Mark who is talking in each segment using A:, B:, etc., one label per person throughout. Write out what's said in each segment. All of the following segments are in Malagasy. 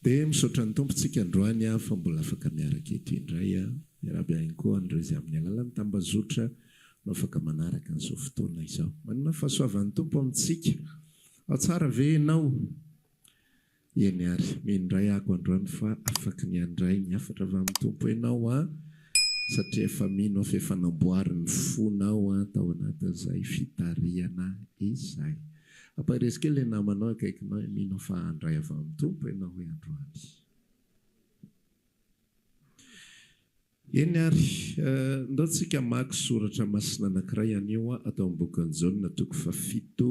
A: Dia misaotra ny Tompo tsika androany fa mbola afaka miaraka eto indray. Miarahaba ihany koa an'ireo izay amin'ny alalan'ny tambazotra no afaka manaraka an'izao fotoana izao. Manana fahasoavan'ny Tompo amintsika. Ao tsara ve ianao? Eny ary, mino indray ako androany fa afaky ny handray ny hafatra avy amin'ny Tompo ianao an, satria efa mino aho fa efa namboariny ny fonao an tao anatin'izay fitarihana izay. Ampaherezo kely ilay namanao akaikinao hoe mino aho fa handray avy amin'ny Tompo ianao hoe androany. Eny ary, ndao tsika hamaky soratra masina anankiray anio ato amin'ny bokin'i Jaona toko fahafito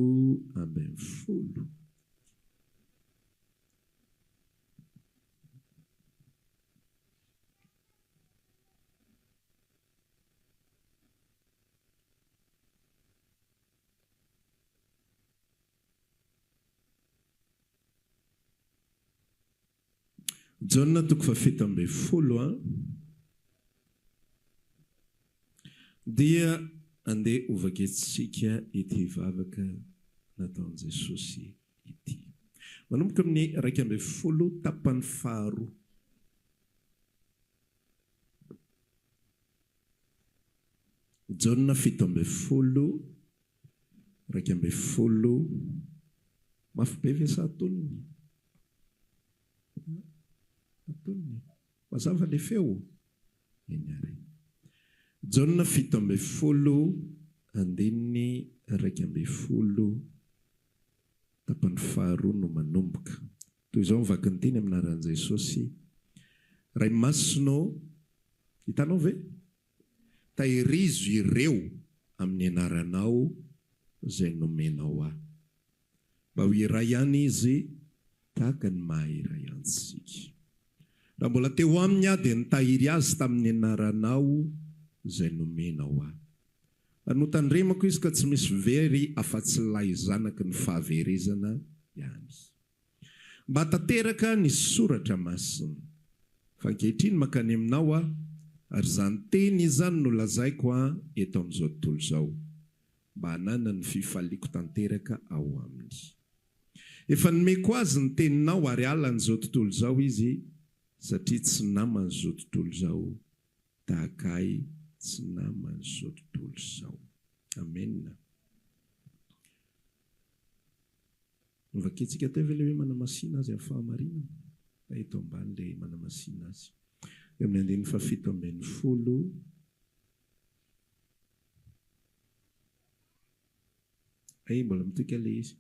A: 17. Jaona toko fahafito 17 a. Dia andeha hovakintsika ity vavaka nataon'i Jesosy ity. Manomboka amin'ny 11 tapany faharoa. Jaona 17, 11, Mafy be ve sa atonony? Atonony. Mazava le feo? Eny ary. Jaona 17 andininy 11 tapany faharoa no manomboka. Toy izao ny vakin'ny teny amin'ny anaran'i Jesosy, Ray Masina ô, hitanao ve? Tahirizo ireo amin'ny anaranao izay nomenao ahy. Mba ho iray ihany izy tahaka ny maha iray antsika. Raha mbola teo aminy aho dia nitahiry azy tamin'ny anaranao izay nomenao ahy. Ary notandremako izy ka tsy misy very afa-tsy ilay zanaky ny fahaverezana ihany. Mba tanteraka ny soratra masina. Fa ankehitriny mankany aminao aho, ary izany teny izany no lazaiko an eto amin'izao tontolo izao, mba hananany ny fifaliako tanteraka ao aminy. Efa nomeko azy ny teninao ary halan'izao tontolo izao izy, satria tsy naman'izao tontolo izao tahaka ahy tsy naman'izao tontolo izao. Amena. Novakiantsika teo ve ilay hoe manamasina azy amin'ny fahamarinana? Fa eto ambany ilay manamasina azy. Eo amin'ny andininy fahafito 17. Hay, mbola mitohy kely ilay izy.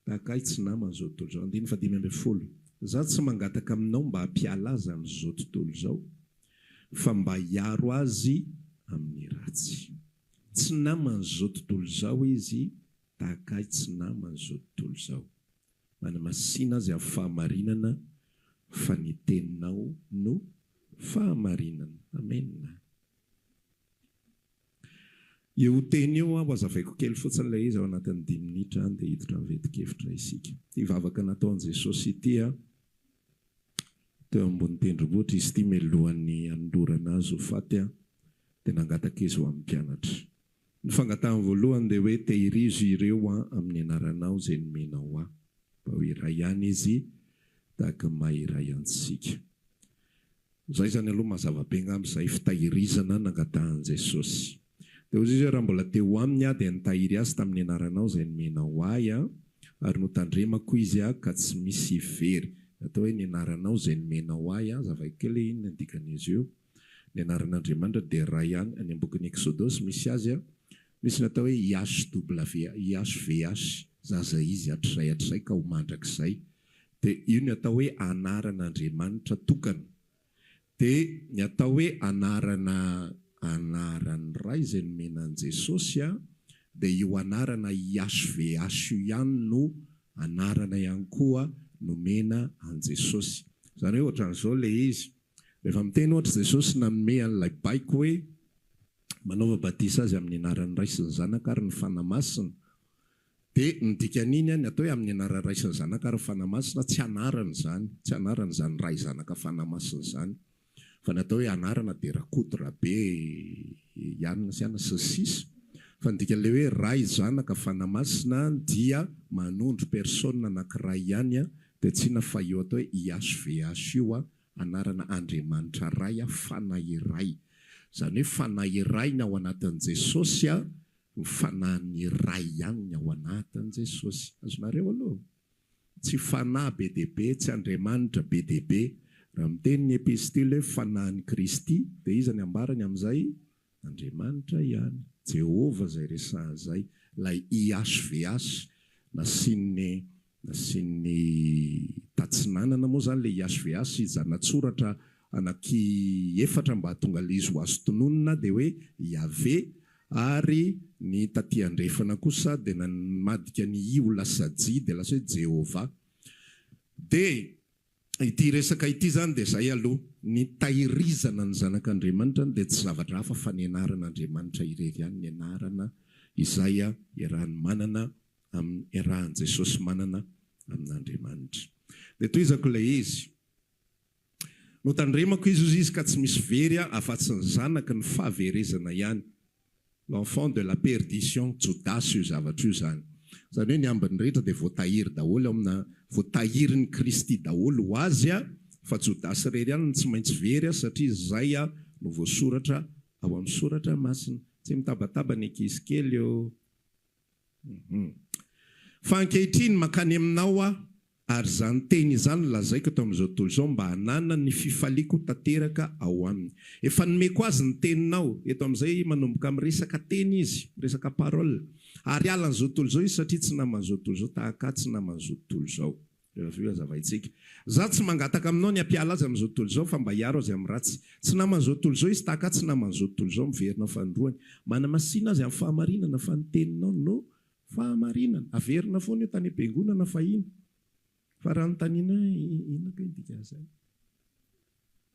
A: Tahaka ahy tsy naman'izao tontolo izao. Andininy fahadimy 15. Izaho tsy mangataka aminao mba hampiala azy amin'izao tontolo izao, fa mba hiaro azy amin'ny ratsy. Tsy naman'izao tontolo izao izy Tahaka ahy tsy naman izao tontolo izao. Manamasina azy amin'ny fahamarinana fa ny teninao no fahamarinana. Amena. Io teny io ho azavaiko kely fotsiny ilay izy ao anatin'ny dimy minitra dia hiditra amin'ny vetin-kevitra isika. Ity vavaka nataon'i Jesosy ity teo ambony tendrombohitra izy ity mialohan'ny hanolorana azy ho faty dia nangataka izy ho amin'ny mpianatra. Ny fangatahany voalohany dia hoe tehirizo ireo an amin'ny anaranao izay nomenao ahy, mba ho iray ihany izy tahaka ny maha iray antsika. Izay izany aloha mazava be angamba izay fitahirizana nangatahan'i Jesosy. Dia hoy izy hoe raha mbola teo aminy aho dia nitahiry azy tamin'ny anaranao izay nomenao ahy an, ary notandremako izy an ka tsy misy very. Ny atao hoe ny anaranao izay nomenao ahy an, hazavaiko kely hoe inona ny dikan'izy io. Ny anaran'Andriamanitra dia Ray ihany, any am-bokin'ny Eksodosy misy azy an, misy ny atao hoe YHWH, YHVH, zaza izy hatrizay hatrizay ka ho mandrakizay. Dia io ny atao hoe anaran'Andriamanitra tokana. Dia ny atao hoe anarana anaran'ny Ray izay nomena an'i Jesosy an, dia io anarana YHVH io ihany no anarana ihany koa nomena an'i Jesosy. Izany hoe ohatran'izao ilay izy, Rehefa miteny ohatra Jesosy nanome an'ilay baiko hoe manaova batisa azy amin'ny anaran'ny Ray sy ny Zanaka ary ny Fanahy Masina, dia ny dikan'iny, ny atao hoe amin'ny anaran'ny Ray sy ny Zanaka ary ny Fanahy Masina, tsy anarana izany, tsy anarana izany Ray, Zanaka, Fanahy Masina izany, fa ny atao hoe anarana dia Rakoto, Rabe, Ianona sy anona sy ny sisa Fa ny dikan'ilay hoe Ray, Zanaka, Fanahy Masina dia manondro personne anankiray ihany. Dia tsy inona fa io atao hoe IHVH io anarana Andriamanitra Ray Fanahy iray. Izany hoe Fanahy iray ny ao anatin'i Jesosy, ny Fanahin'ny Ray ihany ny ao anatin'i Jesosy. Azonareo aloha? Tsy Fanahy be dia be, tsy Andriamanitra be dia be. Raha miteny ny Epistily hoe Fanahin'i Kristy, dia iza ny ambarany amin'izay? Andriamanitra ihany, Jehovah izay resahana izay, ilay IHVH nasian'ny nasian'ny tatsinanana moa izany ilay IHVH zanatsoratra anaky efatra mba hahatonga ilay izy ho azo tononina dia hoe Yahveh ary ny taty andrefana kosa dia namadika ny I ho lasa J dia lasa hoe Jehovah dia Ity resaka ity izany dia izay aloha, ny tahirizana ny zanak'Andriamanitra dia tsy zavatra hafa fa ny anaran'Andriamanitra irery ihany, ny anarana izay iarahany manana amin'ny iarahan'i Jesosy manana amin'Andriamanitra. Dia tohizako ilay izy. Notandremako izy hozy izy ka tsy misy very afa-tsy ny zanaky ny fahaverezana ihany. L'enfant de la perdition, Jodasy io zavatra io izany. Izany hoe ny ambiny rehetra dia voatahiry daholo ao amina, voatahirin'i Kristy daholo ho azy fa Jodasy irery ihany no tsy maintsy very satria izay no voasoratra ao amin'ny soratra masina. Tsy mitabataba ny ankizy kely ô. Fa ankehitriny mankany aminao aho, ary izany teny izany no lazaiko eto amin'izao tontolo izao mba hananany ny fifaliako tanteraka ao aminy. Efa nomeko azy ny teninao, eto amin'izay manomboka miresaka teny izy, miresaka parole, ary halan'izao tontolo izao izy satria tsy naman'izao tontolo izao tahaka ahy tsy naman'izao tontolo izao. Rehefa avy eo hazavaintsika. Izaho tsy mangataka aminao ny hampiala azy amin'izao tontolo izao fa mba hiaro azy amin'ny ratsy. Tsy naman'izao tontolo izao izy tahaka ahy tsy naman'izao tontolo izao miverina fanindroany. Manamasina azy amin'ny fahamarinana fa ny teninao no fahamarinana. Averina foana io tany am-piangonana fahiny. Fa raha anontaniana hoe inona kay ny dikan'izay?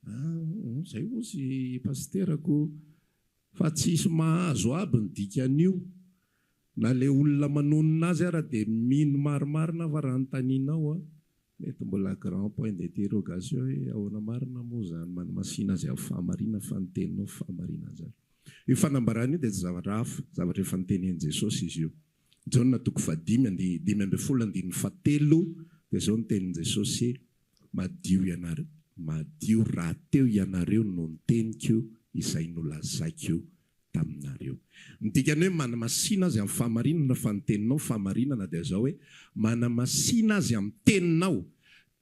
A: Ah, izay hozy pasiterako fa tsisy mahazo aby ny dikan'io. Na le olona manonona azy ara dia mino marimarina fa raha anontanianao an, mety mbola grand point d'interrogation hoe ahoana marina moa izany manamasina azy amin'ny fahamarinana fa ny teninao fahamarinana izany. Io fanambarana io dia tsy zavatra hafa, zavatra efa notenenin'i Jesosy izy io. Jaona toko fahadimy andi 15 andininy fahatelo dia izao ny tenin'i Jesosy, Madio ianareo, madio rahateo ianareo noho ny teniko izay nolazaiko taminareo. Ny dikany hoe manamasina azy amin'ny fahamarinana fa ny teninao fahamarinana dia izao hoe manamasina azy amin'ny teninao,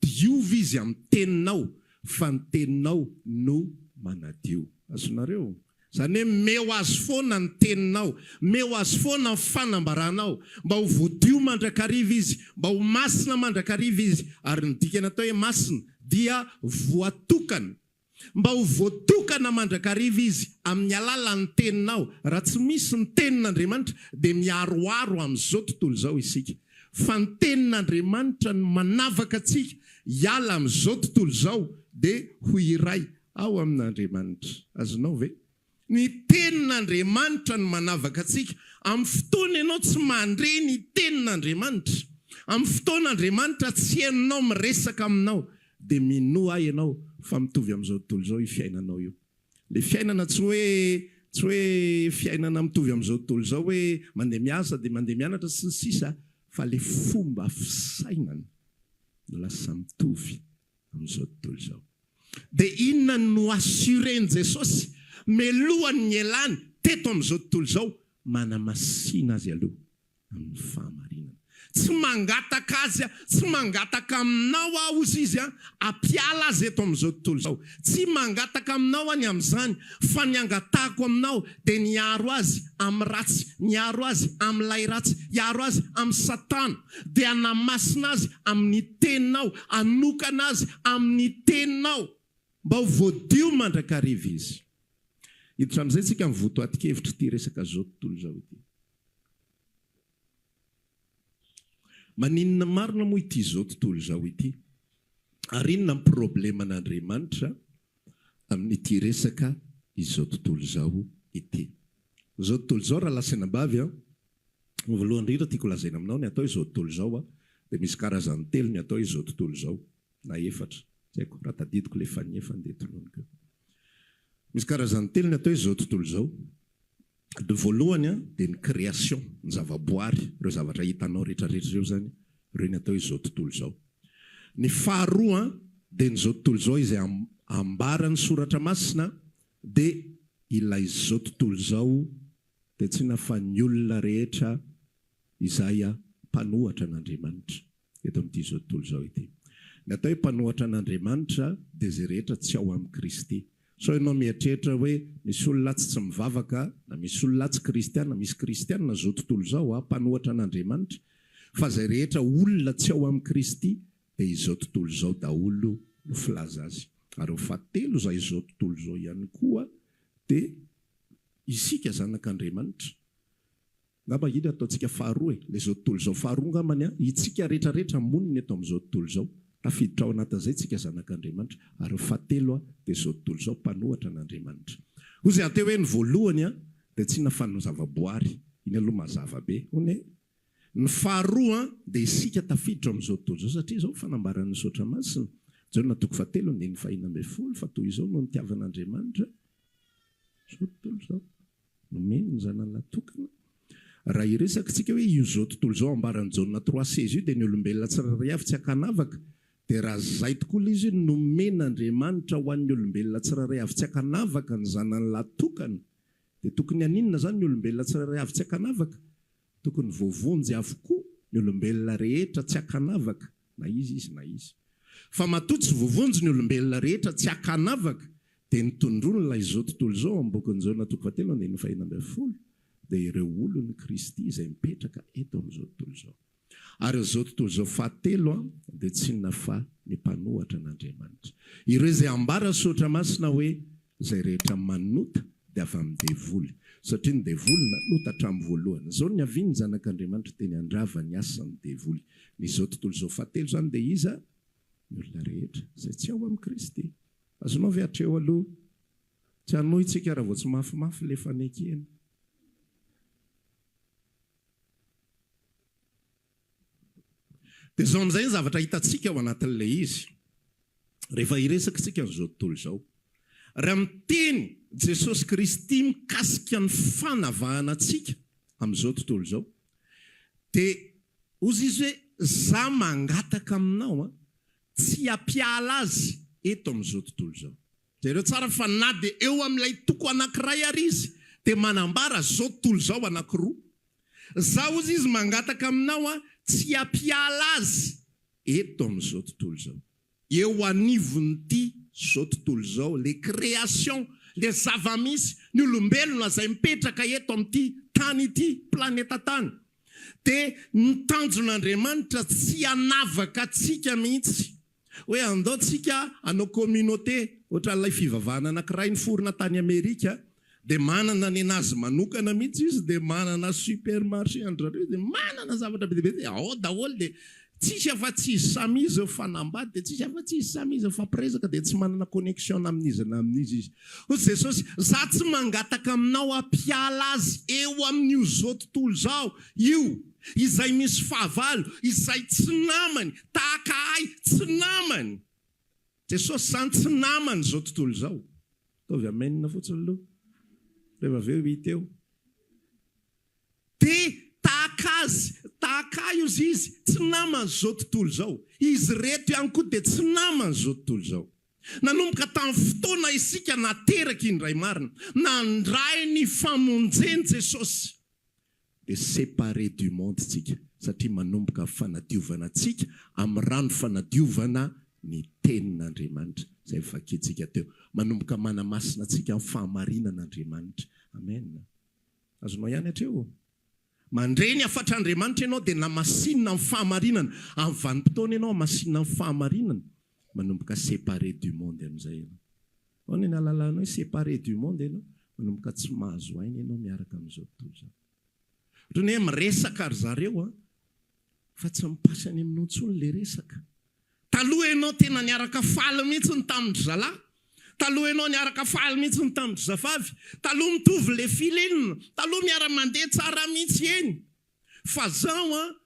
A: diovy izy amin'ny teninao fa ny teninao no manadio. Azonareo? Izany hoe meo azy foana ny teninao, meo azy foana ny fanambaranao mba ho voadio mandrakariva izy, mba ho masina mandrakariva izy ary ny dikany atao hoe masina dia voatokana. Mba ho voatokana mandrakariva izy amin'ny alalan'ny Teninao. Raha tsy misy ny Tenin'Andriamanitra dia miharoharo amin'izao tontolo izao isika. Fa ny Tenin'Andriamanitra no manavaka antsika hiala amin'izao tontolo izao dia ho iray ao amin'Andriamanitra. Azonao ve? Ny Tenin'Andriamanitra no manavaka antsika. Amin'ny fotoana ianao tsy mandre ny Tenin'Andriamanitra, amin'ny fotoana Andriamanitra tsy henonao miresaka aminao, dia minoa ahy ianao fa mitovy amin'izao tontolo izao io fiainanao io. Ilay fiainana tsy hoe tsy hoe fiainana mitovy amin'izao tontolo izao hoe mandeha miasa dia mandeha mianatra sy ny sisa fa ilay fomba fisainana no lasa mitovy amin'izao tontolo izao. Dia inona no no-assurer-n'i Jesosy melohan'ny nialany teto amin'izao tontolo izao? Manamasina azy aloha amin'ny fahamarinana. Tsy mangataka azy aho, tsy mangataka aminao aho, hozy Izy, hampiala azy eto amin'izao tontolo izao. Tsy mangataka aminao aho ny amin'izany, fa ny angatahako aminao dia ny hiaro azy amin'ny ratsy, ny hiaro azy amin'ilay ratsy, hiaro azy amin'i Satana. Dia hanamasina azy amin'ny teninao, hanokana azy amin'ny teninao, mba ho voadio mandrakariva izy. Hiditra amin'izay isika amin'ny votoatin-kevitr'ity resaka izao tontolo izao ity. Maninona marina moa ity izao tontolo izao ity? Ary inona ny probleman'Andriamanitra amin'ity resaka izao tontolo izao ity? Izao tontolo izao rahalahy sy anabavy an, Ny voalohany indrindra tiako lazaina aminao, ny atao izao tontolo izao a, dia misy karazany telo ny atao izao tontolo izao, na efatra, tsy haiko, raha tadidiko ilay faniefany dia tononiko eo. Misy karazany telo ny atao izao tontolo izao. Ny voalohany a, dia ny création, ny zavaboary, ireo zavatra hitanao rehetra rehetra ireo izany, ireo ny atao izao tontolo izao. Ny faharoa dia ny izao tontolo izao izay ambaran'ny Soratra Masina dia ilay izao tontolo izao dia tsy inona fa ny olona rehetra izay mpanohatra an'Andriamanitra eto amin'ity izao tontolo izao ity. Ny atao hoe mpanohatra an'Andriamanitra dia izay rehetra tsy ao amin'i Kristy. Sao ianao mieritreritra hoe misy olona atsy tsy mivavaka na misy olona atsy kristiana, misy kristiana izao tontolo izao mpanohatra an'Andriamanitra, fa izay rehetra olona tsy ao amin'i Kristy dia izao tontolo izao daholo no filaza azy. Ary ny fahatelo izay izao tontolo izao ihany koa dia isika zanak'Andriamanitra. Angamba iny ataontsika faharoa e, ilay izao tontolo izao faharoa angambany an, itsika rehetra rehetra monina eto amin'izao tontolo izao, tafiditra ao anatin'izay tsika zanak'Andriamanitra, ary ny fahatelo an dia izao tontolo izao mpanohatra an'Andriamanitra. Hoy izay ateo hoe ny voalohany an dia tsy inona fa ny zavaboary, iny aloha mazava be, hono e. Ny faharoa an dia isika tafiditra ao amin'izao tontolo izao satria izao ny fanambaran'ny Soratra Masina, Jaona toko fahatelo andininy fahenina ambinifolo, fa toy izao no nitiavan'Andriamanitra izao tontolo izao. Nomeny ny Zanany Lahy tokana. Raha hiresaka isika hoe io izao tontolo izao ambaran'i Jaona 3,16 io dia ny olombelona tsirairay avy tsy ankanavaka, dia raha izay tokoa ilay izy hoe nomen'Andriamanitra ho an'ny olombelona tsirairay avy tsy ankanavaka ny Zanany Lahy tokana, dia tokony haninona izany ny olombelona tsirairay avy tsy ankanavaka? Tokony voavonjy avokoa ny olombelona rehetra tsy ankanavaka na iza izy na iza. Fa matoa tsy voavonjy ny olombelona rehetra tsy ankanavaka dia ny tondroin'ilay izao tontolo izao ao amin'ny bokin'i Jaona toko fahatelo andininy fahenina ambinifolo dia ireo olon'i Kristy izay mipetraka eto amin'izao tontolo izao. Ary izao tontolo izao fahatelo dia tsy inona fa ny mpanohatra an'Andriamanitra. Ireo izay ambara Soratra Masina hoe izay rehetra manota dia avy amin'ny devoly, satria ny devoly nanota hatramin'ny voalohany. Izao no niavian'ny Zanak'Andriamanitra teny handrava ny asan'ny devoly. Ny izao tontolo izao fahatelo izany dia iza? Ny olona rehetra izay tsy ao amin'i Kristy. Azonao ve hatreo aloha? Tsy hanohy tsika raha vao tsy mafimafy ilay fanekena. Dia izao amin'izay ny zavatra hitantsika ao anatin'ilay izy, rehefa hiresaka isika an'izao tontolo izao. Raha miteny Jesosy Kristy mikasika ny fanavahana antsika amin'izao tontolo izao, dia hozy Izy hoe, Za mangataka aminao an, tsy hampiala azy eto amin'izao tontolo izao. Jereo tsara fa na dia eo amin'ilay toko anankiray ary Izy dia manambara izao tontolo izao anankiroa. Zaho hozy izy mangataka aminao aho tsy hampiala azy eto amin'izao tontolo izao. Eo anivon'ity zao tontolo izao, le création, le zava-misy, ny olombelona izay mipetraka eto amin'ity tany ity, planeta tany, dia ny tanjon'Andriamanitra tsy hanavaka antsika mihitsy. Hoe andao tsika hanao communauté, ohatran'ilay fivavahana anankiray niforona tany Amerika, dia manana nenazy manokana mihitsy izy, dia manana supermarché an-dry zareo izy, dia manana zavatra be dia be, dia ao daholo, dia tsisy afa-tsy izy samy izy mifanambady, dia tsisy afa-tsy izy samy izy mifampiresaka, dia tsy manana connexion na amin'iza na amin'iza izy. Hoy Jesosy, Za tsy mangataka aminao hampiala azy eo amin'io zao tontolo izao io, izay misy fahavalo, izay tsy namany, tahaka ahy tsy namany. Jesosy izany tsy namany izao tontolo izao. Ataovy amen fotsiny aloha, rehefa avy eo hita eo. Dia tahaka azy, tahaka ahy ozy izy, tsy naman'izao tontolo izao. Izy ireto ihany koa dia tsy naman'izao tontolo izao. Nanomboka tamin'ny fotoana isika nateraka indray marina, nandray ny famonjen'i Jesosy. Dia séparé du monde tsika satria manomboka fanadiovana antsika amin'ny rano fanadiovana ny tenin'Andriamanitra izay novakintsika teo. Manomboka manamasina antsika amin'ny fahamarinana Andriamanitra. Amen. Azonao ihany hatreo? Mandre ny hafatr'Andriamanitra ianao dia namasinina amin'ny fahamarinana. Amin'ny vanim-potoana ianao hamasinina amin'ny fahamarinana, manomboka séparé du monde amin'izay ianao. Ahoana ny ahalalanao hoe séparé du monde ianao? Manomboka tsy mahazo aina ianao miaraka amin'izao tontolo izao. Ohatran'ny hoe miresaka ry zareo an, fa tsy mipasy any aminao intsony ilay resaka. Taloha ianao tena niaraka faly mihitsy ny tamin-dry zalahy. Taloha ianao niaraka faly mihitsy ny tamin-dry zavavy. Taloha mitovy ilay feeling. Taloha miara-mandeha tsara mihitsy eny. Fa zao an,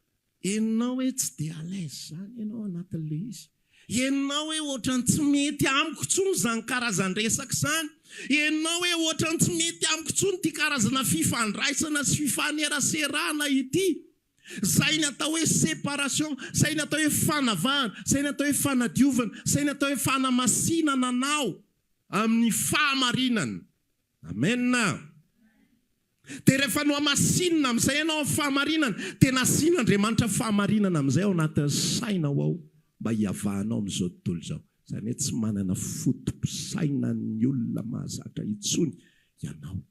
A: Henonao hoe tsy dia à l'aise izany ianao anatin'ilay izy. Henonao hoe ohatran'ny tsy mety amiko intsony izany karazan-dresaka izany. Henonao hoe ohatran'ny tsy mety amiko intsony ity karazana fifandraisana sy fifaneraserana ity. Zay ny atao hoe séparation, zay ny atao hoe fanavahana, zay ny atao hoe fanadiovana, zay ny atao hoe fanamasinana anao amin'ny fahamarinana. Amen. Dia rehefa nohamasinina amin'izay ianao amin'ny fahamarinana, dia nasian'Andriamanitra fahamarinana amin'izay ao anatin'ny sainao ao mba hiavahanao amin'izao tontolo izao. Izany hoe tsy manana foto-pisainan'ny olona mahazatra intsony ianao.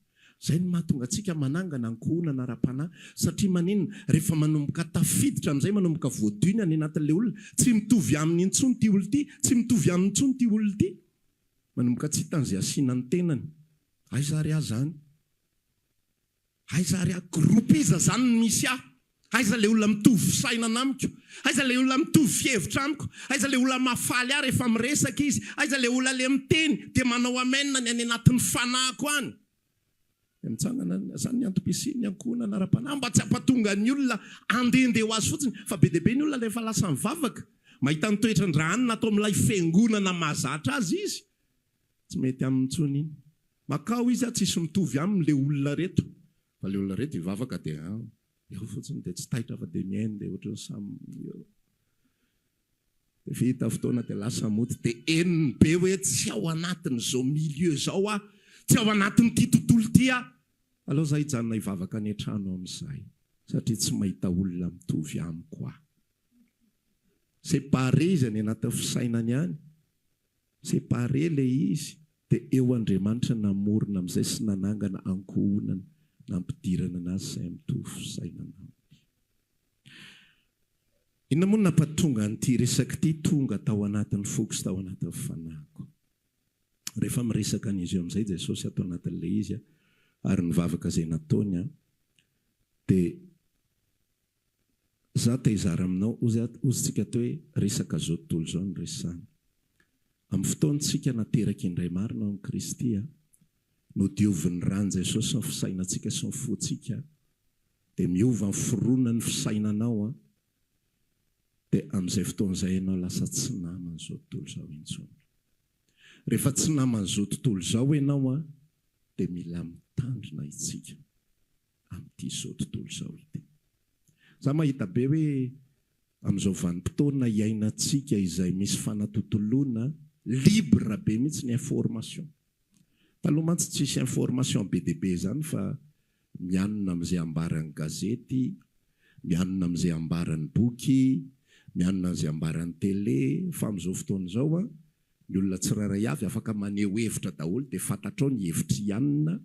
A: Izay no mahatonga antsika manangana ankohonana ara-panahy, satria maninona? Rehefa manomboka tafiditra amin'izay, manomboka voadio ny any anatin'ilay olona, tsy mitovy aminy intsony ity olona ity, tsy mitovy aminy intsony ity olona ity. Manomboka tsy hitany izay asiana ny tenany. Aiza ary aho izany? Aiza ary aho? Groupe iza izany no misy ahy? Aiza ilay olona mitovy fisainana amiko? Aiza ilay olona mitovy fihevitra amiko? Aiza ilay olona mahafaly ahy rehefa miresaka izy? Aiza ilay olona ilay miteny dia manao amen ny any anatin'ny fanahiko any? Dia mitsangana, izany ny antom-pisian'ny ankohonana ara-panahy, mba tsy hampatonga ny olona handehandeha ho azy fotsiny, fa be dia be ny olona rehefa lasa mivavaka, mahita ny toetran-drahanina ato amin'ilay fiangonana mahazatra azy izy, tsy mety aminy intsony iny. Makao izy tsisy mitovy aminy ilay olona reto, fa ilay olona reto hivavaka dia eo fotsiny dia tsy taitra fa dia mihaino dia ohatran'ny samy eo. Dia vita fotoana dia lasa mody dia henony be hoe tsy ao anatin'izao milieu izao aho, tsy ao anatin'ity tontolo ity aho. Aleo za hijanona hivavaka any an-trano amin'izay satria tsy mahita olona mitovy amiko aho. Séparé izy any anatin'ny fisainany any, séparé ilay izy dia eo Andriamanitra namorona amin'izay sy nanangana ankohonana nampidirana anazy izay mitovy fisainana aminy. Inona moa no nampatonga an'ity resaka ity tonga tao anatin'ny foko sy tao anatin'ny fanahiko? Rehefa miresaka an'izy io amin'izay Jesosy ato anatin'ilay izy ary ny vavaka izay nataony dia za te hizara aminao, hozy tsika ato hoe resaka zao tontolo izao no resahana. Amin'ny fotoantsika nateraka indray marina ao amin'i Kristy, nodiovin'ny ran'i Jesosy ny fisainantsika sy ny fontsika, Dia miova ny fironan'ny fisainanao an! Dia amin'izay fotoana izay ianao lasa tsy naman'izao tontolo izao intsony. Rehefa tsy naman'izao tontolo izao ianao an, dia mila mitandrina isika amin'ity izao tontolo izao ity. Za mahita be hoe amin'izao vanim-potoana iainantsika izay misy fanatontoloana, libre be mihitsy ny information. Taloha mantsy tsisy information be dia be izany fa mianona amin'izay ambaran'ny gazety, mianona amin'izay ambaran'ny boky, mianona amin'izay ambaran'ny télé, fa amin'izao fotoana izao an, ny olona tsirairay avy afaka maneho hevitra daholo dia fantatrao ny hevitr'i anona,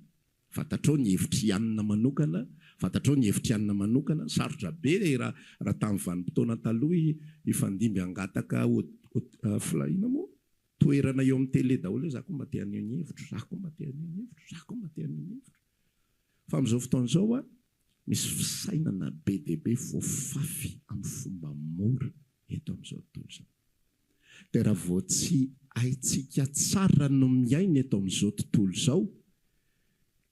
A: fantatrao ny hevitr'i anona manokana, fantatrao ny hevitr'i anona manokana, sarotra be raha raha tamin'ny vanim-potoana taloha hifandimby hangataka fla inona moa? Toerana eo amin'ny télé daholo hoe za koa mba te haneho ny hevitro, za koa mba te haneho ny hevitro, za koa mba te haneho ny hevitro. Fa amin'izao fotoana izao a, misy fisainana be dia be voafafy amin'ny fomba mora eto amin'izao tontolo izao. Dia raha vao tsy haintsika tsara no miaina eto amin'izao tontolo izao,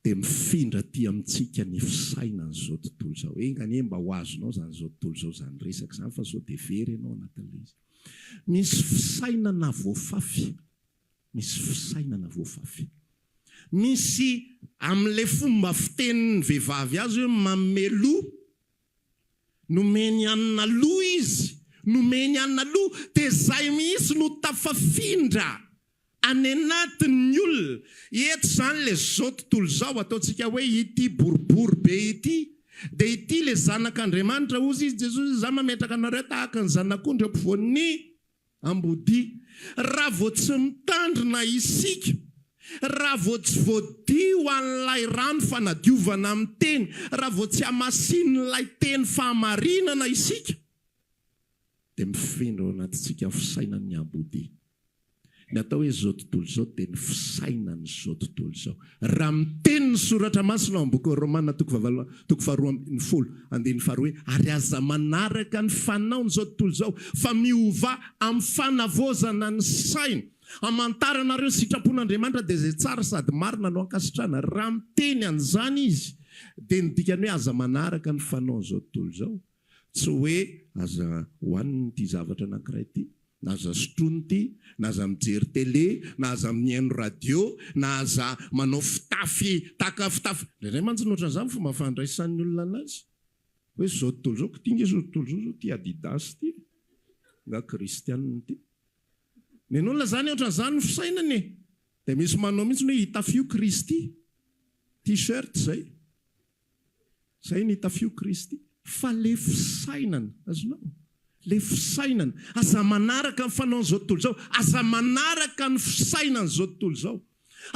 A: dia mifindra aty amintsika ny fisainan'izao tontolo izao. Enga anie mba ho azonao izany izao tontolo izao izany resaka izany fa sao dia very ianao anatin'ilay izy. Misy fisainana voafafy. Misy fisainana voafafy. Misy amin'ilay fomba fitenin'ny vehivavy azy hoe manome loha. Nomeny hanina loha izy. Nomeny hanina loha. Dia izay mihitsy no tafafindra any anatin'ny olona. Eto izany ilay izao tontolo izao, ataontsika hoe ity boribory be ity. Dia ity ilay Zanak'Andriamanitra, hozy izy, Jesosy, Izaho mametraka anareo tahaka ny zanak'ondry eo ampovoan'ny ambodia. Raha vao tsy mitandrina isika, raha vao tsy voadio an'ilay rano fanadiovana amin'ny teny, raha vao tsy hamasinin'ilay teny fahamarinana isika, dia mifindra ao anatintsika ny fisainan'ny ambodia. Ny atao hoe izao tontolo izao dia ny fisainan'izao tontolo izao. Raha miteny ny Soratra Masina ao amin'ny bokin'ny Romana toko fahavalo toko faharoa ambinifolo andininy faharoa hoe ary aza manaraka ny fanaon'izao tontolo izao fa miovà amin'ny fanavaozana ny saina hamantaranareo ny sitrapon'Andriamanitra dia izay tsara sady marina no ankasitrahana. Raha miteny an'izany izy dia ny dikany hoe aza manaraka ny fanaon'izao tontolo izao Tsy hoe aza hohanina ity zavatra anankiray ity, na aza sotroina ity, na aza mijery télé, na aza mihaino radio, na aza manao fitafy tahaka fitafy. Indraindray mantsy ny ohatran'izany fomba fandraisan'ny olona anazy. Hoe izao tontolo izao, k'ity nge izao tontolo izao izao ity Adidas ity e. Nga kristianina ity. Nen'olona izany ohatran'izany ny fisainany e. Dia misy manao mihitsy hoe itafio Kristy. T-shirt izay. Izay ny itafio Kristy. Fa le fisainana, azonao? Le fisainana. Aza manaraka ny fanaon'izao tontolo izao. Aza manaraka ny fisainan'izao tontolo izao.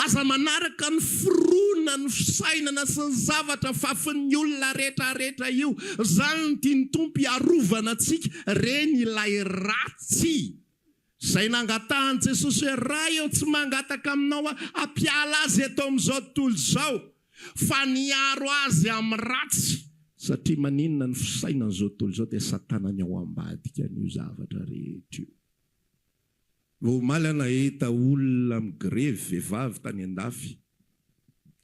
A: Aza manaraka ny fironan'ny fisainana sy ny zavatra fafin'ny olona retraretra io. Izany no tian'ny Tompo hiarovana antsika. Reny ilay ratsy. Izay nangatahan'i Jesosy hoe, Ray ô, tsy mangataka aminao aho hampiala azy eto amin'izao tontolo izao, fa ny hiaro azy amin'ny ratsy. Satria maninona ny fisainan'izao tontolo izao dia Satana ny ao ambadika an'io zavatra rehetra io. Vao omaly aho nahita olona migrevy vehivavy tany andafy,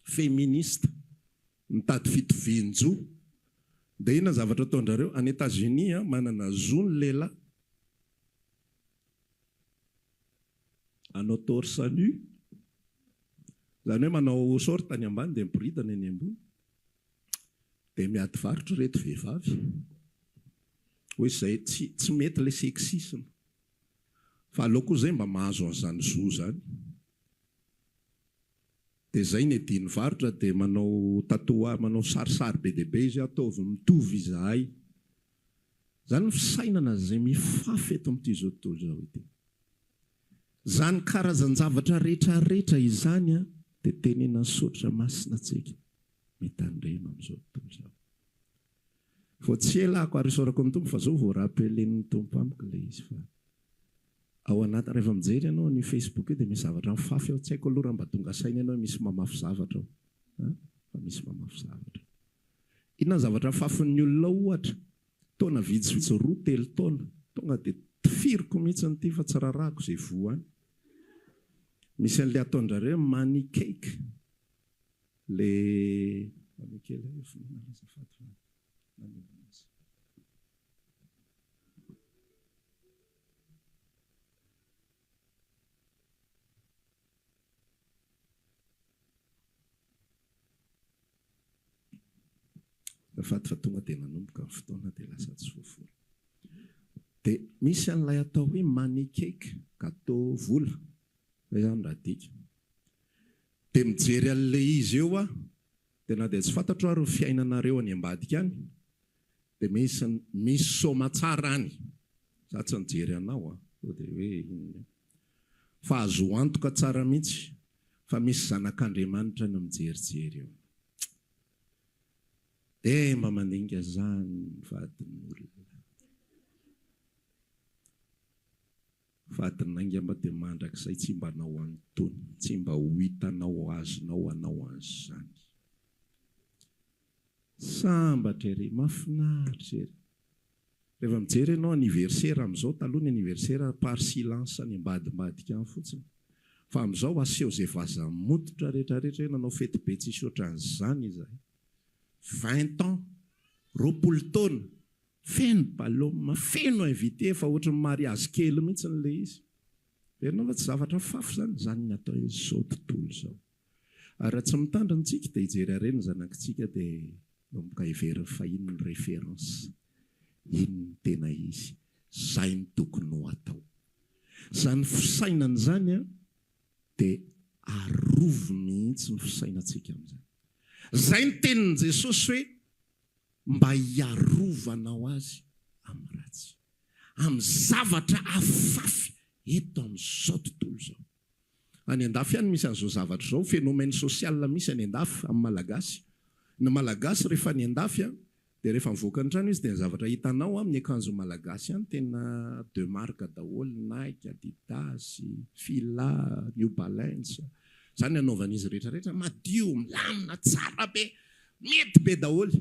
A: feministe, mitady fitovian-jo. Dia inona ny zavatra ataon-drareo? Any Etats-Unis, manana zo ny lehilahy hanao torse nu, izany hoe manao short any ambany dia miboridana eny ambony. Dia miady varotra ireto vehivavy hoe izay tsy tsy mety ilay sexisme. Fa aleo koa zay mba mahazo an'izany zo zany. Dia zay ny adin'ny varotra dia manao tatouage, manao sarisary be dia be izy hoe ataovy mitovy izahay. Zany ny fisainana zay mifafy eto amin'ity zao tontolo izao ity. Zany karazan-javatra retraretra izany an dia tenenan'ny Soratra Masina antsika mitandrema amin'izao tontolo izao. Vao tsy ela ako ary isaorako ny Tompo fa zao vao rappeler-n'ny Tompo amiko ilay izy fa ao anaty rehefa mijery ianao an'io Facebook io dia misy zavatra mifafy ao, tsy haiko aloha raha mba tonga saina ianao hoe misy mamafy zavatra ao an, fa misy mamafy zavatra. Inona ny zavatra afafin'ny olona ao ohatra? Taona vitsivitsy roa telo taona, tonga dia tifiriko mihitsy ity fa tsy rarahako izay voa any. Misy an'ilay ataon-drareo hoe money cake. Le Aleo kely eh, vonoina aloha azafady fa nanimba azy. Azafady fa tonga dia nanomboka ny fotoana dia lasa tsy voavono. Dia misy an'ilay atao hoe money cake, gâteau vola, izay izany raha adika. Dia mijery an'ilay izy eo aho, dia na dia tsy fantatro ary ny fiainanareo any ambadika any, dia misy misy soamatsara any, za tsy nijery anao an, sao dia hoe inona eo, fa azo antoka tsara mihitsy fa misy zanak'Andriamanitra ny mijerijery eo. Dia mba mandinika zany ny vadin'olona. Vadin'ainga mba dia mandrakizay tsy mba anao an'itony, tsy mba ho hitanao azonao anao an'izany. Sambatra ery, mahafinaritra ery. Rehefa mijery ianao anniversaire amin'izao, taloha ny anniversaire par silence any ambadimbadika any fotsiny. Fa amin'izao aseho izay vaza mototra rehetra rehetra hoe nanao fety be tsisy ohatran'izany izahay. Vingt ans, 20 taona, Feno baloma, feno invité fa ohatry ny mariazy kely mihitsy ilay izy. Heverinao fa tsy zavatra fafy izany? Izany ny atao hoe izao tontolo izao. Ary raha tsy mitandrina isika dia hijery harena ny zanakitsika dia manomboka heveriny fa iny ny référence, iny no tena izy, izay no tokony ho atao. Izany fisainana izany an, dia arovy mihitsy ny fisainantsika amin'izany. Izay ny tenin'i Jesosy hoe mba hiarovanao azy amin'ny ratsy, amin'ny zavatra afafy eto amin'izao tontolo izao. Any andafy any misy an'izao zavatra izao, phénomène social misy any andafy amin'ny Malagasy. Ny Malagasy rehefa any andafy dia rehefa mivoaka ny trano izy dia ny zavatra hitanao amin'ny akanjo Malagasy any tena de marque daholo, Nike, Adidas, Fila, New Balance, izany ny anaovan'izy rehetra rehetra, madio, milamina, tsara be. Mety be daholo.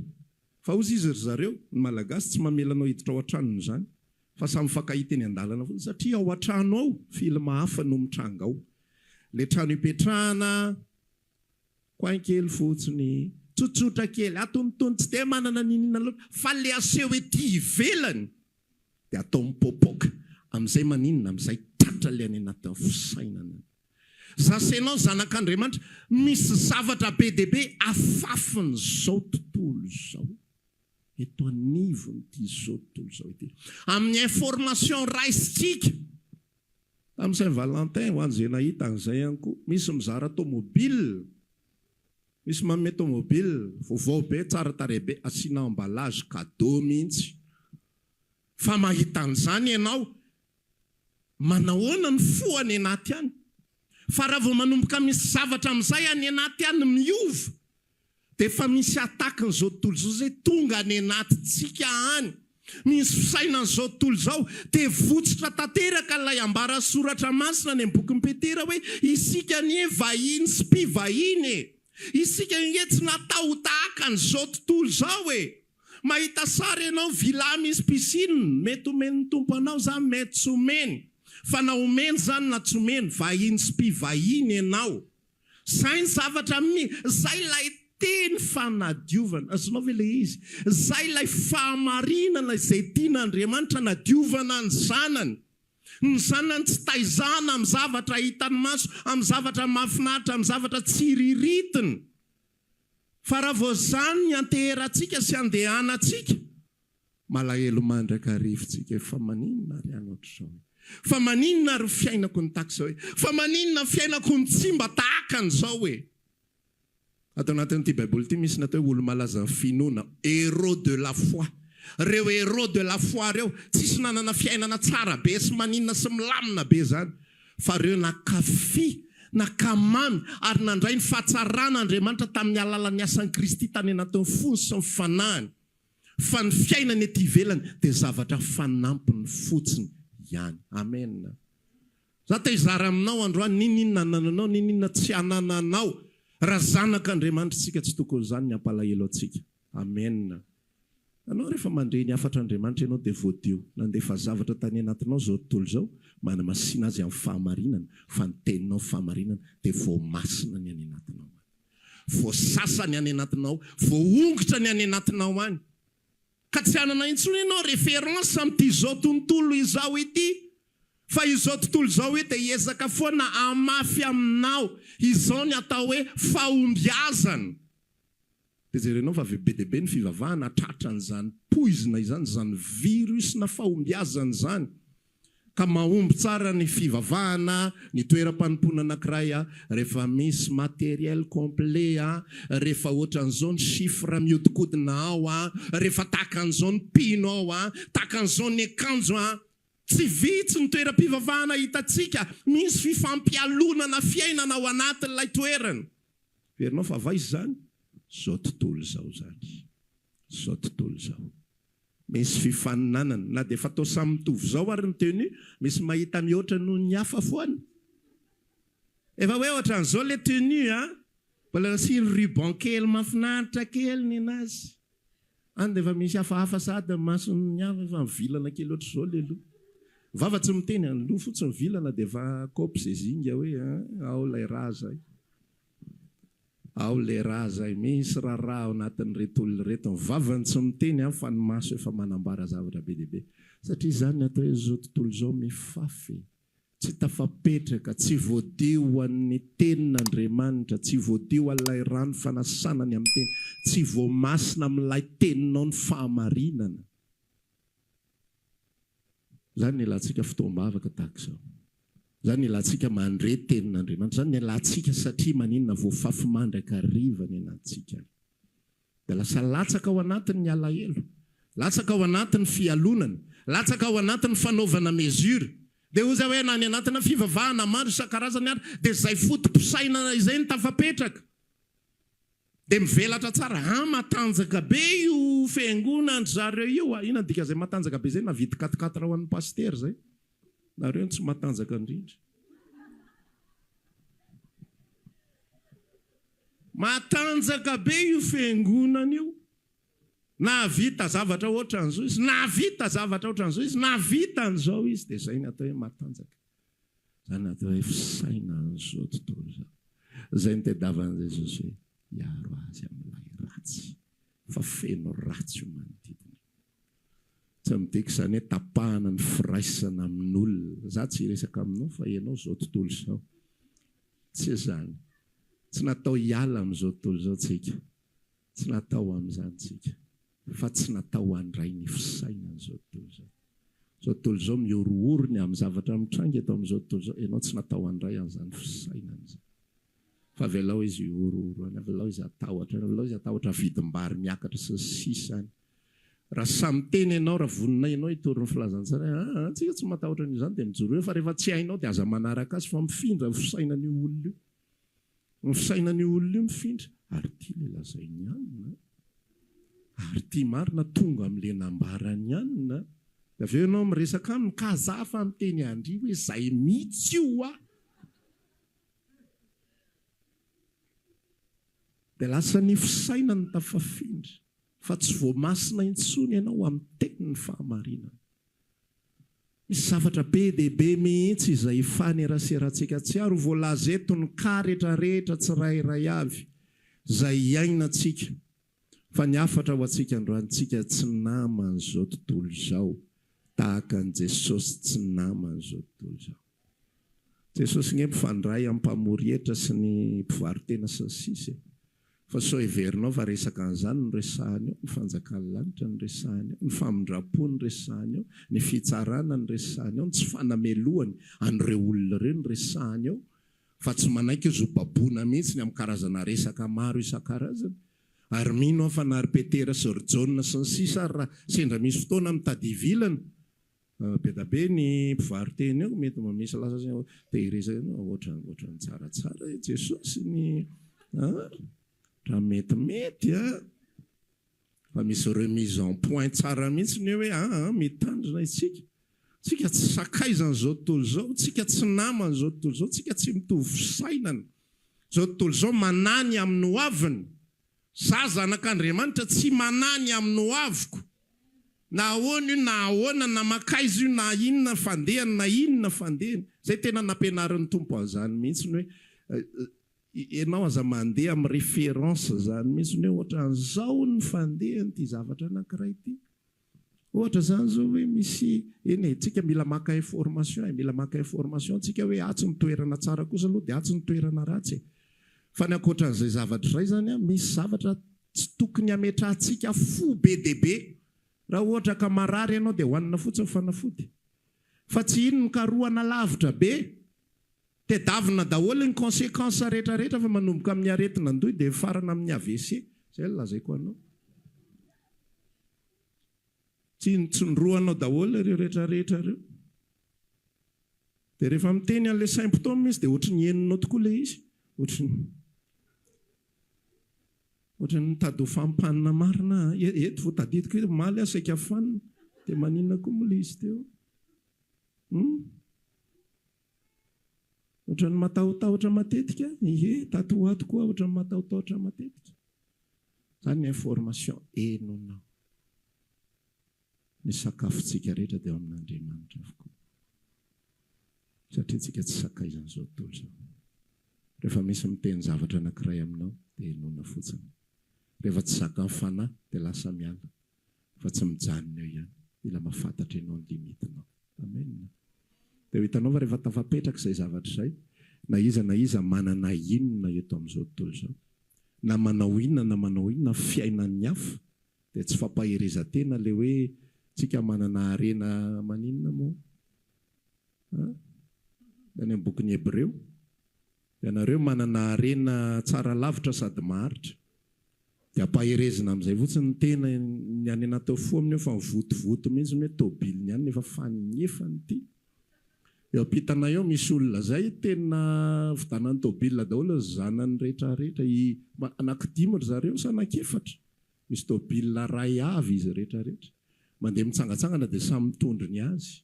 A: Fa hozy izy ry zareo, ny Malagasy tsy mamela anao hiditra ao an-tranony izany, fa samy mifankahita eny an-dalana fotsiny, satria ao an-trano ao, film hafa no mitranga ao. Ilay trano ipetrahana, coin kely fotsiny, tsotsotra kely, atonitony, tsy dia manana n'inon'inona loatra, fa ilay aseho ety ivelany dia atao mipoapoaka, amin'izay maninona, amin'izay tratra ilay any anatin'ny fisainana. Za sy enao zanak'Andriamanitra, misy zavatra be dia be afafin'izao tontolo izao. Eto anivon'ity izao tontolo izao ity. Amin'ny information raisintsika. Tamin'ny Saint Valentin, ho an'izay nahita an'izay ihany koa, misy mizara tomobile. Misy manome tomobile, vaovao be, tsara tarehy be, asiana emballage cadeau mihitsy. Fa mahita an'izany ianao, manahoana ny fo any anaty any? Fa raha vao manomboka misy zavatra amin'izay any anaty any miova, dia efa misy attaque-n'izao tontolo izao izay tonga any anatintsika any. Misy fisainan'izao tontolo izao, dia votsotra tanteraka ilay ambaran'ny Soratra Masina any amin'ny bokin'i Petera hoe, Isika anie vahiny sy mpivahiny e! Isika ange tsy natao ho tahaka an'izao tontolo izao e! Mahita sary ianao, villa misy piscine, mety omen'ny Tompo anao izany, mety tsy omeny. Fa na omeny izany na tsy omeny, vahiny sy mpivahiny ianao. Zay ny zavatra mi, zay ilay teny fanadiovana. Azonao ve ilay izy? Zay ilay fahamarinana izay tian'Andriamanitra hanadiovana ny zanany. Ny zanany tsy taizana amin'ny zavatra hitan'ny maso, amin'ny zavatra mahafinaritra, amin'ny zavatra tsiriritina. Fa raha vao izany ny anteherantsika sy andehanantsika, Malahelo mandrakariva tsika e, fa maninona ary any ohatr'izao e? Fa maninona ary ny fiainako no tahaka izao e? Fa maninona ny fiainako no tsy mba tahaka an'izao e? Ato anatin'ity baiboly ity misy ny atao hoe olo-malazan'ny finoana, héros de la foi. Ireo héros de la foi ireo, tsisy nanana fiainana tsara be sy maninona sy milamina be izany, fa ireo nankafy, nankamamy ary nandray ny fahatsaran'Andriamanitra tamin'ny alalan'ny asan'i Kristy tany anatin'ny fony sy ny fanahiny. Fa ny fiainana ety ivelany dia zavatra fanampiny fotsiny ihany. Amen. Za te hizara aminao androany n'inon'inona anananao n'inon'inona tsy anananao. Raha zanak'Andriamanitra isika tsy tokony izany ny hampalahelo antsika. Amen. Anao rehefa mandre ny hafatr'Andriamanitra ianao dia voadio. Nandefa zavatra tany anatinao izao tontolo izao, manamasina azy amin'ny fahamarinana, fa ny teninao fahamarinana dia voamasina ny any anatinao any. Voasasa ny any anatinao, voaongotra ny any anatinao any. Ka tsy hanana intsony ianao référence amin'ity izao tontolo izao ity. Fa izao tontolo izao io dia hiezaka foana hamafy aminao izao ny atao hoe fahombiazana. Dia jerenao fa be dia be ny fivavahana tratran'izany poizina izany, izany virus-na fahombiazana izany. Ka mahomby tsara ny fivavahana, ny toeram-panompoana anankiray rehefa misy matériel complet, rehefa ohatran'izao ny chiffre mihodinkodina ao, rehefa tahaka an'izao ny mpino ao, tahaka an'izao ny akanjo. Tsy vitsy ny toeram-pivavahana hitantsika misy fifampialonana fiainana ao anatin'ilay toerana. Heverinao fa avy aiza izany? Izao tontolo izao izany. Izao tontolo izao. Misy fifaninanana. Na dia efa toa samy mitovy izao ary ny tenue, misy mahita mihoatra noho ny hafa foana. Efa hoe ohatran'izao ilay tenue an! Mbola nasiany ruban kely mahafinaritra kely nenazy. Any dia efa misy hafahafa sahady ny mason'ny hafa, efa mivilana kely ohatr'izao ilay loha. Vava tsy miteny an, loha fotsiny mivilana dia efa kopy izay zinga hoe an, ao ilay raha izay. Ao le raha zay, misy raharaha ao anatin'ireto olona ireto, ny vavany tsy miteny an fa ny maso efa manambara zavatra be dia be. Satria izany ny atao hoe zao tontolo izao mifafy, tsy tafapetraka, tsy voadio ho an'ny tenin'Andriamanitra, tsy voadio an'ilay rano fanasana ny amin'ny teny, tsy voamasina amin'ilay teninao ny fahamarinana. Izany ny ilantsika fotoam-bavaka tahaka izao. Izany ny ilantsika mandre tenin'Andriamanitra. Izany ny ilantsika satria maninona voafafy mandrakariva ny anatintsika. Dia lasa latsaka ao anatiny ny alahelo. Latsaka ao anatiny ny fialonana. Latsaka ao anatiny ny fanaovana mesure. Dia hoy izaho hoe na any anatina fivavahana maro isan-karazany ary dia izay foto-pisainana izay no tafapetraka. Dia mivelatra tsara. Ah matanjaka be io fiangonan-dry zareo io ah. Inona ny dikan'izay matanjaka be izay? Nahavidy quatre quatre ho an'ny pasitera izay. Nareo no tsy matanjaka indrindra. Matanjaka be io fiangonana io. Nahavita zavatra ohatran'izao izy, nahavita zavatra ohatran'izao izy, nahavita an'izao izy. Dia izay ny atao hoe matanjaka. Izany atao hoe fisainan'izao tontolo izao. Izay nitadiavan'i Jesosy hoe hiaro azy amin'ilay ratsy, fa feno ratsy io manodidina io. Tsy midika izany hoe tapahana ny firaisana amin'olona. Izaho tsy hiresaka aminao fa ianao izao tontolo izao. Tsy izany. Tsy natao hiala amin'izao tontolo izao tsika. Tsy natao amin'izany tsika. Fa tsy natao handray ny fisainan'izao tontolo izao. Izao tontolo izao mihorohoro ny amin'ny zavatra mitranga eto amin'izao tontolo izao. Ianao tsy natao handray an'izany fisainana izany. Fa avelao izy hihorohoro any, avelao izy hatahotra any, avelao izy hatahotra vidim-bary miakatra sy ny sisa any. Raha sahy miteny ianao, raha vonona ianao hitory ny filazantsara hoe aa, tsika tsy matahotra an'io izany dia mijoroa eo fa rehefa tsy hainao dia aza manaraka azy fa mifindra ny fisainan'io olona io. Ny fisainan'io olona io mifindra. Ary ity ilay lazain'i Anna a! Ary ity marina tonga amin'ilay nambaran'i Anna a! Dia avy eo ianao miresaka aminy ka za fa miteny an-dry hoe zay mihitsy io hoa! Dia lasa ny fisainany tafafindra fa tsy voamasina intsony ianao amin'ny tenin'ny fahamarinana. Misy zavatra be dia be mihitsy izay ifaneraserantsika tsy ary ho voalaza eto ny cas retraretra tsirairay avy izay iainantsika fa ny hafatra ho antsika androany tsika tsy naman'izao tontolo izao tahaka an'i Jesosy tsy naman'izao tontolo izao. Jesosy nge mpifandray amin'ny mpamory hetra sy ny mpivaro-tena sy ny sisa e. Fa sao heverinao fa resaka an'izany no resahany eo, ny fanjakan'ny lanitra no resahany eo, ny famindram-po no resahany eo, ny fitsarana no resahany eo, ny tsy fanamelohany an'ireo olona ireo no resahany eo, fa tsy manaiky izy ho baboina mihitsy ny amin'ny karazana resaka maro isan-karazany. Ary mino aho fa na ry Petera sy ry Jaona sy ny sisa ary raha sendra misy fotoana mitady hivilana, Be da be ny mpivaro-tena eo, mety mba misy lasa sy te hiresaka eo, ohatran'ny ohatran'ny tsaratsara i Jesosy ny an, raha metimety an, fa misy remise en point tsara mihitsy ny hoe aa mitandrina isika, tsika tsy sakaizan'izao tontolo izao, tsika tsy naman'izao tontolo izao, tsika tsy mitovy fisainana, izao tontolo izao manahy ny amin'ny hoaviny, Za zanak'Andriamanitra tsy manahy ny amin'ny ho aviko, na ahoana io na ahoana, na mankaiza io na inona fandehany na inona fandehany. Zay tena nampianarin'ny Tompo an'izany mihitsy ny hoe ianao aza mandeha amin'ny référence zany mihitsy ny hoe ohatran'izao ny fandehan'ity zavatra anankiray ity. Ohatra izany izao hoe misy, eny e, tsika mila maka information e, mila maka information tsika hoe atsy ny toerana tsara kosa aloha dia atsy ny toerana ratsy e. Fa ny ankoatran'izay zavatra izay izany an, misy zavatra tsy tokony hametrahantsika fo be dia be. Raha ohatra ka marary ianao dia hohanina fotsiny fanafody. Fa tsy iny no karohana lavitra be. Tedavina daholo ny consequences rehetra rehetra fa manomboka amin'ny aretin'andoha dia mifarana amin'ny AVC. Izay no lazaiko anao. Tsinontsindrohanao daholo ireo rehetra rehetra ireo. Dia rehefa miteny an'ilay symptôme izy dia ohatry ny henonao tokoa ilay izy. Ohatry ny ohatry ny mitady ho fampanina marina aho. Eto vao tadidiko hoe omaly aho saika fanina. Dia maninona koa moa ilay izy teo? Hum? Ohatran'ny matahotahotra matetika, ie, tato ho ato koa ohatran'ny matahotahotra matetika. Izany ny information henonao. Ny sakafontsika rehetra dia ao amin'Andriamanitra avokoa. Satria tsika tsy sakaizan'izao tontolo izao. Rehefa misy miteny zavatra anankiray aminao dia henoina fotsiny. Rehefa tsy zakan'ny fanahy dia lasa miala. Fa tsy mijanona eo ihany. Mila mahafantatra ianao ny limite-nao. Amen. Dia ho hitanao fa rehefa tafapetraka izay zavatra izay, na iza na iza manana inona eto amin'izao tontolo izao, na manao inona na manao inona fiainan'ny hafa, dia tsy fampaherezan-tena ilay hoe tsika manana harena maninona moa? An? Any amin'ny bokin'ny Hebreo, ianareo manana harena tsara lavitra sady maharitra. Dia ampaherezina amin'izay fotsiny ny tena, ny any anaty ao fo amin'io fa mivotovoto mihitsy ny hoe tomobiliny ihany nefa fanefany ity. Eo ampitanay eo misy olona izay tena vidanany tomobil daholo ny zanany rehetra rehetra, i anaky dimy ry zareo sa anaky efatra, misy tomobil iray avy izy rehetra rehetra. Mandeha mitsangatsangana dia samy mitondro ny azy.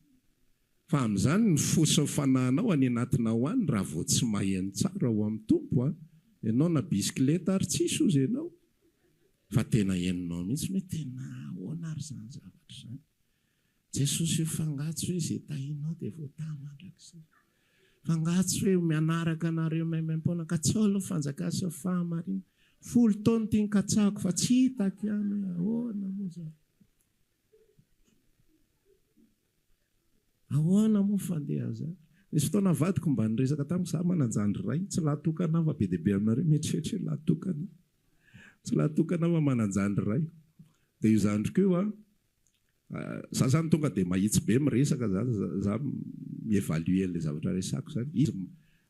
A: Fa amin'izany ny fo sy ny fanahinao any anatinao any raha vao tsy maheno tsara ao amin'ny Tompo an! Ianao na bisikileta ary tsisy ozy ianao fa tena henonao mihitsy hoe tena ahoana ary izany zavatra izany? Jesosy io f'angaha tsy hoe izay tahinao dia voatahy mandrakizay? F'angaha tsy hoe mianaraka anareo maimaimpoana ka tsy ao aloha fanjakana sy ny fahamarinana? Folo taona ity nikatsahako fa tsy hitako ihany hoe ahoana moa izany? Ahoana moa fandehan'izany? Nisy fotoana vadiko mba niresaka tamiko, za manan-jandry iray, tsy lahy tokana aho fa be dia be aminareo mieritreritra hoe lahy tokana aho. Tsy lahy tokana aho fa manan-jandry iray. Dia io zandriko io an, za zany tonga dia mahitsy be miresaka za, za mi-evaluer an'ilay zavatra resahako zany. Izy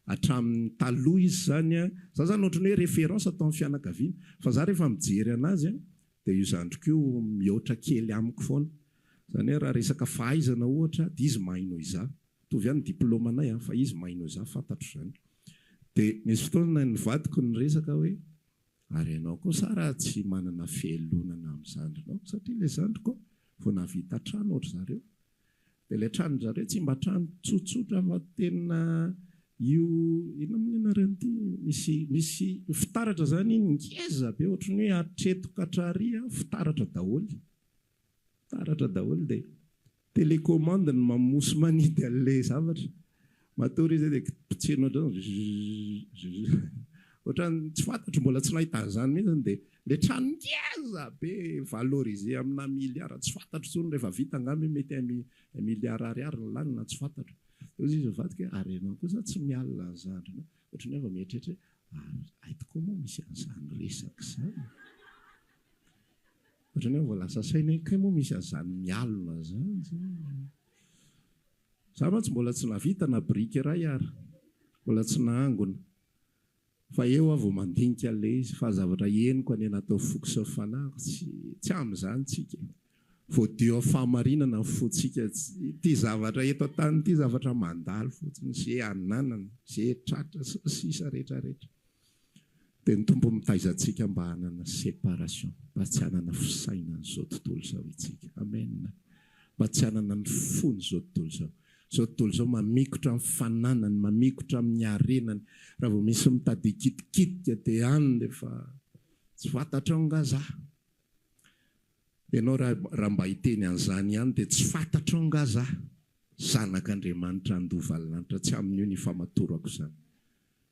A: hatramin'ny taloha izy zany an, za zany ohatran'ny hoe référence tao amin'ny fianakaviana, fa za rehefa mijery anazy an, dia io zandriko io mihoatra kely amiko foana. Izany hoe raha resaka fahaizana ohatra dia izy mahay noho izaho. Mitovy ihany ny diplaomanay an, fa izy mahay noho izaho, fantatro izany. Dia nisy fotoana ny vadiko niresaka hoe, ary ianao kosa raha tsy manana fialonana amin'ny zandrinao, satria ilay zandriko vao nahavita trano ohatry zareo. Dia ilay tranon-dry zareo tsy mba trano tsotsotra fa tena io, inona moa ny anaran'ity, misy misy fitaratra izany iny ngeza be ohatry ny hoe hatreto ka hatrary an, fitaratra daholo. Fitaratra daholo dia télécommande no mamoa sy manidy an'ilay zavatra. Matory izy dia potsirina ohatran'izao, zzzz, ohatran'ny tsy fantatro, mbola tsy nahita an'izany mihitsy dia ilay trano ngeza be valorisé amina milliard tsy fantatro intsony rehefa vita angamba io mety un milliard ariary ny lany na tsy fantatro. Dia hoy izy mivadika hoe ary ianao kosa tsy mialona ny zandrinao. Ohatran'ny hoe vao mieritreritra hoe ary hay tokoa moa misy an'izany resaka izany. Ohatran'ny hoe vao lasa saina hoe kay moa misy an'izany mialona izany zany. Za mantsy mbola tsy nahavita na biriky iray ary, mbola tsy nahangona. Fa eo aho vao mandinika an'ilay izy, fa zavatra henoko any anatin'ny foko sy ny fanahiko, tsy tsy amin'izany tsika e. Voadio amin'ny fahamarinana ny fontsika, ity zavatra eto an-tany ity zavatra mandalo fotsiny, ze ananana, ze tratra sy ny sisa rehetra rehetra. Dia ny Tompo mitaiza antsika mba hanana séparation, mba tsy hanana fisainan'izao tontolo izao itsika. Amen. Mba tsy hanana ny fon'izao tontolo izao. Izao tontolo izao mamikotra amin'ny fananany, mamikotra amin'ny harenany. Raha vao misy mitady hikitikitika dia any dia efa tsy fantatrao nga za. Ianao raha raha mba hiteny an'izany ihany dia tsy fantatrao nga za. Zanak'Andriamanitra handova ny lanitra, tsy amin'io ny ifamatorako izany.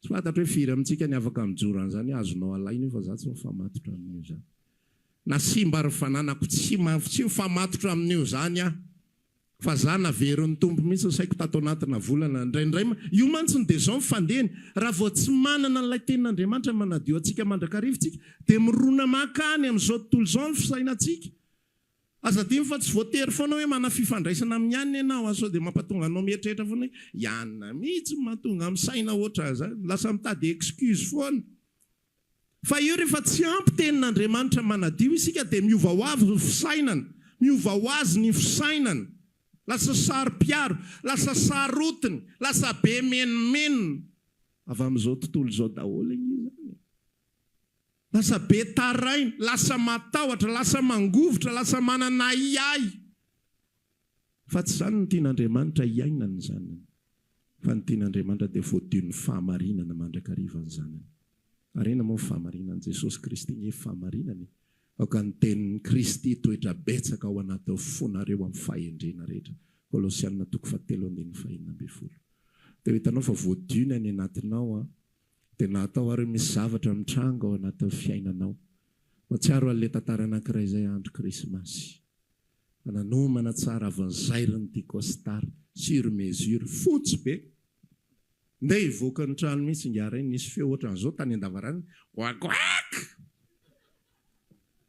A: Tsy fantatro hoe firy amintsika ny afaka mijoro an'izany hoe azonao alaina io fa za tsy mifamatotra amin'io izany. Na simba ary fananako tsy tsy mifamatotra amin'io izany aho fa za naverin'ny Tompo mihitsy ny saiko tato anatina volana indraindray io mantsy ny dia izao ny fandehany raha vao tsy manana an'ilay tenin'Andriamanitra manadio antsika mandrakariva isika dia mirona mankany amin'izao tontolo izao ny fisainantsika Aza adino fa tsy voatery foana hoe manana fifandraisana amin'i Anna ianao an, sao dia mampatonga anao mieritreritra foana hoe i Anna mihitsy no mahatonga misaina ohatran'izany, lasa mitady excuse foana. Fa io rehefa tsy ampy tenin'Andriamanitra manadio isika dia miova ho avy ny fisainana, miova ho azy ny fisainana, lasa saro-piaro, lasa sarotiny, lasa be menomenona. Avy amin'izao tontolo izao daholo ange izany e. Lasa be taraina, lasa matahotra, lasa mangovitra, lasa manana ahiahy. Fa tsy izany no tian'Andriamanitra hiainany ny zanany. Fa ny tian'Andriamanitra dia voadion'ny fahamarinana mandrakariva ny zanany. Ary inona moa ny fahamarinana? Jesosy Kristy nge fahamarinana e! Aoka ny tenin'i Kristy hitoetra betsaka ao anatin'ny fonareo amin'ny fahendrena rehetra. Kolosiana toko fahatelo andininy fahenina ambin'ny folo. Dia ho hitanao fa voadio ny any anatinao an! Dia na atao ary misy zavatra mitranga ao anatin'ny fiainanao. Mahatsiaro an'ilay tantara anankiray izay andro krismasy. Fa nanomana tsara avy nozairin'ny ity costard sur mesure fotsy be. Ndeha hivoaka ny trano mihitsy ingahy ray nisy feo ohatran'izao tany an-davarangana, Goagoak!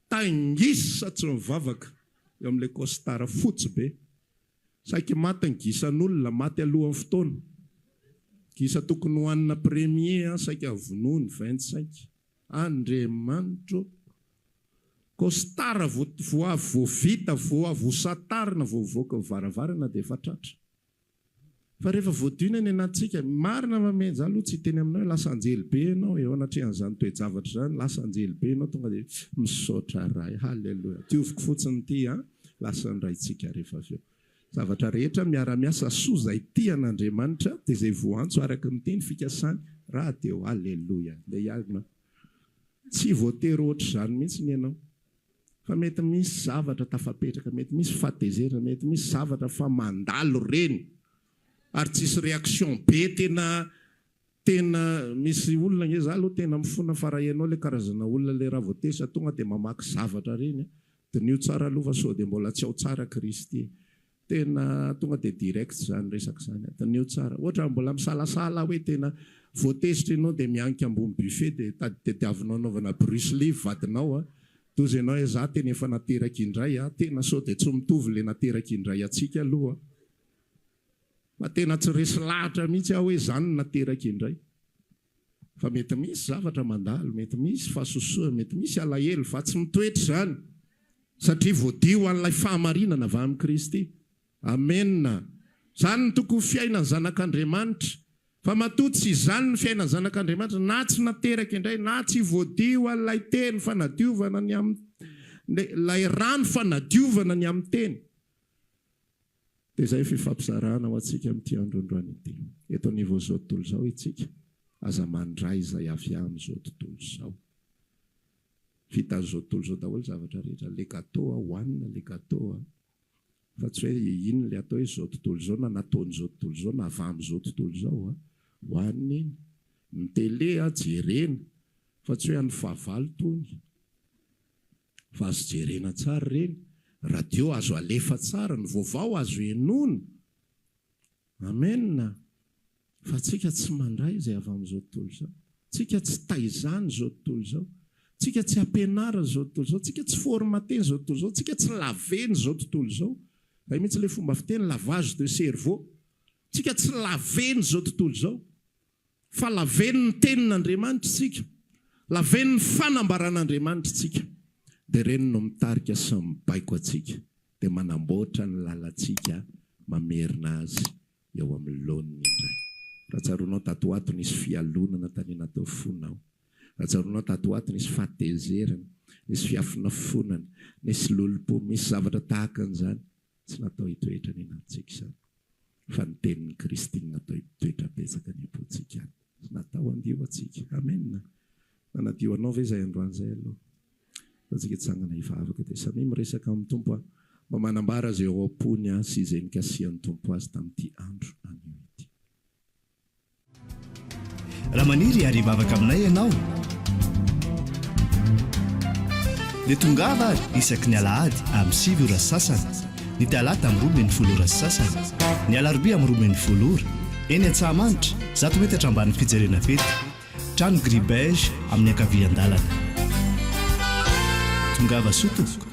A: Taingisa tsy mivavaka eo amin'ilay costard fotsy be. Saiky maty ny gisan'olona, maty alohan'ny fotoana. Gisa tokony hohanina premier an, saika vonoiny 25. Andriamanitro ô! Costard vao vao avy vao vita, vao avy ho satarina vao mivoaka ny varavarana dia efa tratra. Fa rehefa voadio ny any anatintsika, marina fa me, za aloha tsy hiteny aminao hoe lasa anjely be ianao eo anatrehan'izany toe-javatra izany, lasa anjely be ianao tonga dia misaotra Ray, haleloia, dioviko fotsiny ity an. Lasa ny Raintsika rehefa avy eo. Zavatra rehetra miara-miasa soa izay tia an'Andriamanitra dia izay voantso araka ny teny fikasany rahateo. Aleloia. Ndeha hialona. Tsy voatery hoatr'izany mihitsy ny ianao. Fa mety misy zavatra tafapetraka, mety misy fahatezerana, mety misy zavatra fa mandalo ireny. Ary tsisy réaction be tena Tena misy olona nge za aloha tena mifona fa raha ianao le karazana olona le raha vao tezitra tonga de mamaky zavatra reny a, diniho tsara aloha fa sao de mbola tsy ao tsara Kristy e. Tena tonga de direct zany resaka zany a, diniho tsara. Ohatra raha mbola misalasala hoe tena vao tezitra ianao de mihanika ambony buffet de tadiavinao anaovana Bruce Lee vadinao a. Toa ianao hoe za tena efa nateraka indray a, tena sao dia tsy mitovy le nateraka indray antsika aloha. Fa tena tsy resy lahatra mihitsy aho hoe zany no nateraka indray. Fa mety misy zavatra mandalo, mety misy fahasosohana, mety misy alahelo, fa tsy mitoetra izany. Satria voadio an'ilay fahamarinana avy amin'i Kristy. Amena. Izany no tokony ho fiainan'ny zanak'Andriamanitra. Fa matoa tsy izany ny fiainan'ny zanak'Andriamanitra, na tsy nateraka indray, na tsy voadio an'ilay teny fanadiovana ny amin'ny, ilay rano fanadiovana ny amin'ny teny. Dia izay fifampizarana ho antsika amin'ity andro androany ity. Eto anivon'izao tontolo izao itsika, aza mandray izay avy amin'izao tontolo izao. Vitan'izao tontolo izao daholo ny zavatra rehetra, le gâteau a, hohanina le gâteau a. Fa tsy hoe inona le atao hoe izao tontolo izao na nataon'izao tontolo izao na avy amin'izao tontolo izao a. Hohanina iny. Ny télé a, jerena, fa tsy hoe an'ny fahavalo tony. Fa azo jerena tsara ireny, radio azo alefa tsara, ny vaovao azo henoina. Amen! Fa tsika tsy mandray izay avy amin'izao tontolo izao. Tsika tsy taizana izao tontolo izao. Tsika tsy ampianarina izao tontolo izao. Tsika tsy formater izao tontolo izao. Tsika tsy laver-na izao tontolo izao. Izay mihitsy ilay fomba fiteny, lavage de cerveau. Tsika tsy laver-na izao tontolo izao. Fa laven'ny tenin'Andriamanitra isika, laven'ny fanambaran'Andriamanitra isika, dia ireny no mitarika sy mibaiko antsika, dia manamboatra ny lalantsika mamerina azy eo amin'ny laoniny indray. Raha tsaroanao tato ho ato nisy fialonana tany anatin'ny fonao, raha tsaroanao tato ho ato nisy fahatezerana, nisy fiafonafonana, nisy lolompo, misy zavatra tahaka an'izany, tsy natao hitoetra any anatintsika izany. Fa ny tenin'i Kristy no natao hitoetra betsaka any am-pontsika any. Natao handio antsika. Amen. Nanadio anao ve izay androany izay aloha? Fa antsika hitsangana hivavaka dia samia miresaka amin'ny Tompo aho mba manambara izay ao am-pony ahy sy izay nikasihan'ny Tompo azy tamin'ity andro anio ity.
B: Raha maniry ary hivavaka aminay ianao dia tongava ary isaky ny alahady amin'ny 9 ora sy sasany, ny talata amin'ny 12 ora sy sasany, ny alarobia amin'ny 12 ora, eny Antsahamanitra, 100 metatra ambanin'ny fijerena fety, trano gris beige amin'ny ankavian-dalana. Tongava soa tompoko.